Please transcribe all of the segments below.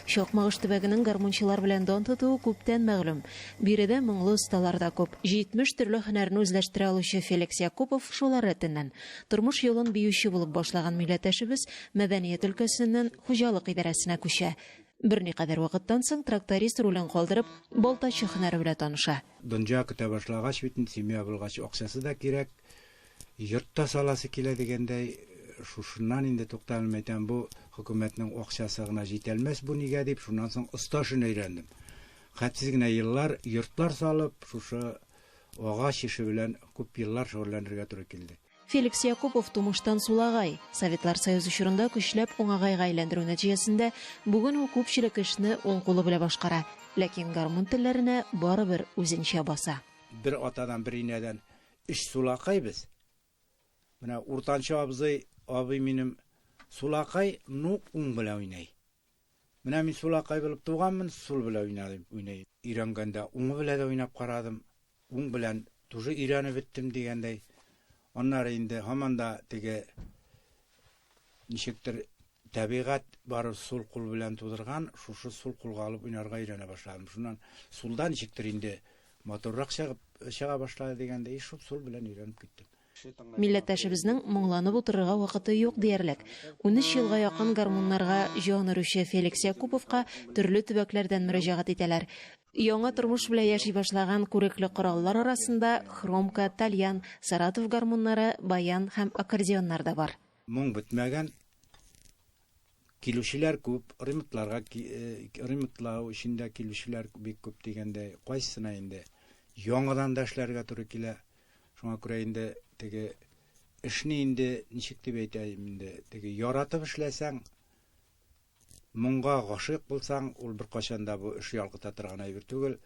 Чакмагыш төбәгенең гармунчылар белән дан тотуы күптән мәгълүм. Биредә моңлы осталар да күп. 70 төрле һөнәрне үзләштерә алучы Феликс Якупов шулар рәтеннән. Тормыш юлын биюче булып башлаган милләттәшебез мәдәният өлкәсеннән хуҗалык идарәсенә күчә. Берникадәр вакыттан соң тракторист ролен калдырып, балтачы һөнәре белән таныша. Дөнья көтә башлагач бит инде, семья булгач, акчасы да кирәк. Йорт та саласы килә дигәндәй, шушыннан инде тукталмый әйтәм, бу хөкүмәтнең акчасы гына җитәлмәс бу нигә дип, шуннан соң оста эшен өйрәндем. Хәтсез генә еллар йортлар салып, шушы агач эше белән күп еллар шөгыльләнергә туры килде. Феликс Якупов тумыштан сулагай. Советлар Союзы чорында көчләп уңагайга әйләндерү нәтиҗәсендә бүген ул күпчелек эшне уң кулы белән башкара. Ләкин гармун телләренә барыбер үзенчә баса. Бер атадан, бер инәдән Өч сулакай без. Менә уртанчы абзый, абый минем сулакай, ну, уң белән уйный. Менә мин сулакай булып туганмын, сул белән уйнадым, уйный. Өйрәнгәндә уңы белән дә уйнап карадым. Уң белән тоже өйрәнеп беттем дигәндәй. Аннары инде һаман да теге ничектер Табигать бары сул кул белән тудырган, шушы сул кулга алып уйнарга өйрәнә башладым. Шуннан сулда ничектер инде матуррак чыгып чыга башлады дигәндә, и шул сул белән өйрәнеп киттем. Милләттәшебезнең моңланып утырырга вакыты юк диярлек. 13 елга якын гармуннарга җан өрүче Феликс Якуповка төрле төбәкләрдән мөрәҗәгать итәләр. Яңа тормыш белән яши башлаган күрекле кораллар арасында хромка, тальян, Саратов гармуннары, баян һәм аккордеоннар да бар. Моң бетмәгән. Килүчеләр күп, ремонтларга ремонтлау өчен дә килүчеләр бик күп дигәндәй, кайсысына инде яңадан да эшләргә туры килә. Шуңа күрә инде теге эшне инде ничек дип әйтәем инде, теге яратып эшләсәң, Моңга гашыйк булсаң, ул беркайчан да бу эш ялкыта торган әйбер түгел.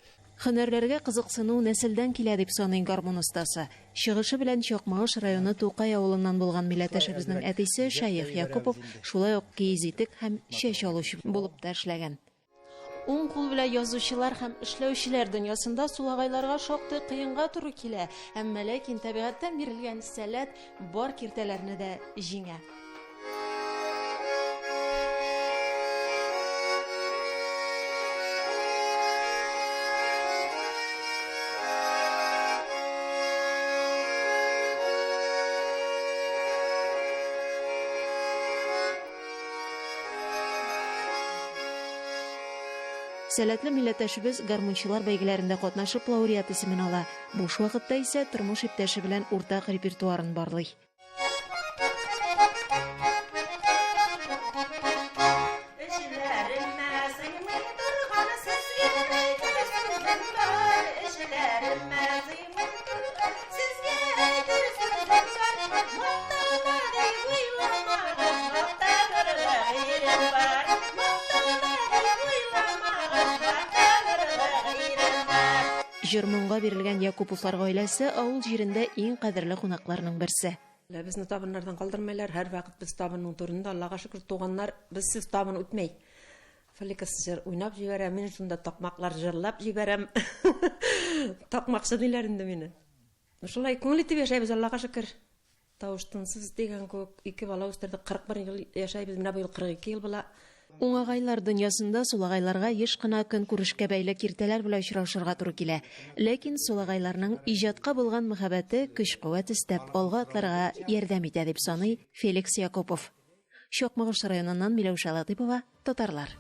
Һөнәрләргә кызыксыну нәселдән килә, дип саный гармун остасы. Чыгышы белән Чакмагыш районы Тукай авылыннан булган милләттәшебезнең әтисе Шәех Якупов шулай ук киез итек һәм чәч алучы булып та эшләгән. Уң кул белән язучылар һәм эшләүчеләр дөньясында сулагайларга шактый кыенга туры килә, әмма ләкин табигатьтән бирелгән сәләт бар киртәләрне дә җиңә. Сәләтле милләттәшебез гармунчылар бәйгеләрендә катнашып лауреат исемен ала. Буш вакытта исә тормыш иптәше белән уртак репертуарын барлый. Җыр-моңга бирелгән Якуповлар гаиләсе авыл җирендә иң кадерле кунакларның берсе. Безне табыннардан калдырмыйлар, һәрвакыт без табынның түрендә, Аллага шөкер, туганнар безсез табын үтмәй. Феликс җыр уйнап җибәрә, мин шунда такмаклар җырлап җибәрәм. Такмакчы диләр инде мине. Шулай күңел итеп яшәйбез, Аллага шөкер. Тавыш-тынсыз дигән кебек, ике бала үстердек, 41 ел яшәйбез, менә быел 42 ел була. Уңагайлар дөньясында сулагайларга еш кына көнкүрешкә бәйле киртәләр белән очрашырга туры килә. Ләкин сулагайларның иҗатка булган мәхәббәте көч-куәт өстәп, алга атларга ярдәм итә, дип саный Феликс Якупов. Чакмагыш районыннан Миләүшә Латыйпова, Татарлар.